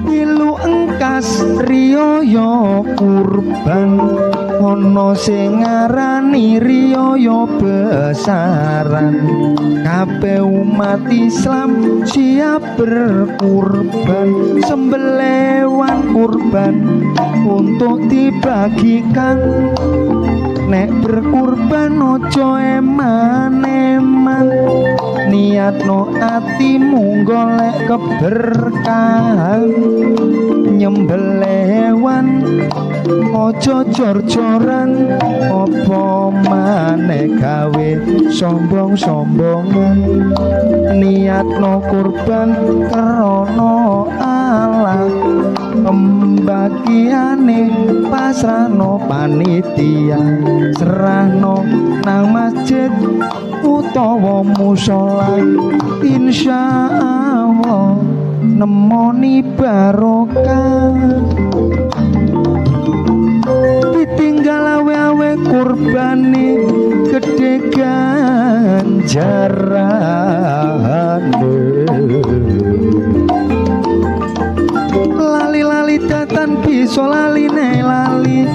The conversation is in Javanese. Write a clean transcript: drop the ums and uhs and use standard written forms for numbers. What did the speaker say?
Milu engkas riyaya kurban, ana sing ngarani riyaya besaran. Kabeh umat Islam siap berkurban, sembelewan kurban untuk dibagikan. Nek berkurban aja eman-eman, niatno atimu golek keberkahan. Nyembelih hewan aja jor-joran, apa maneh gawe sombong-sombongan. Niatno kurban krana Allah, pembagiane pasrahno panitia, serahno nang masjid utawa musala. Insyaallah nemoni barokah. Ditinggal awe-awe kurbane gedhe ganjarane. Lali-lali datan bisa lali ne lali,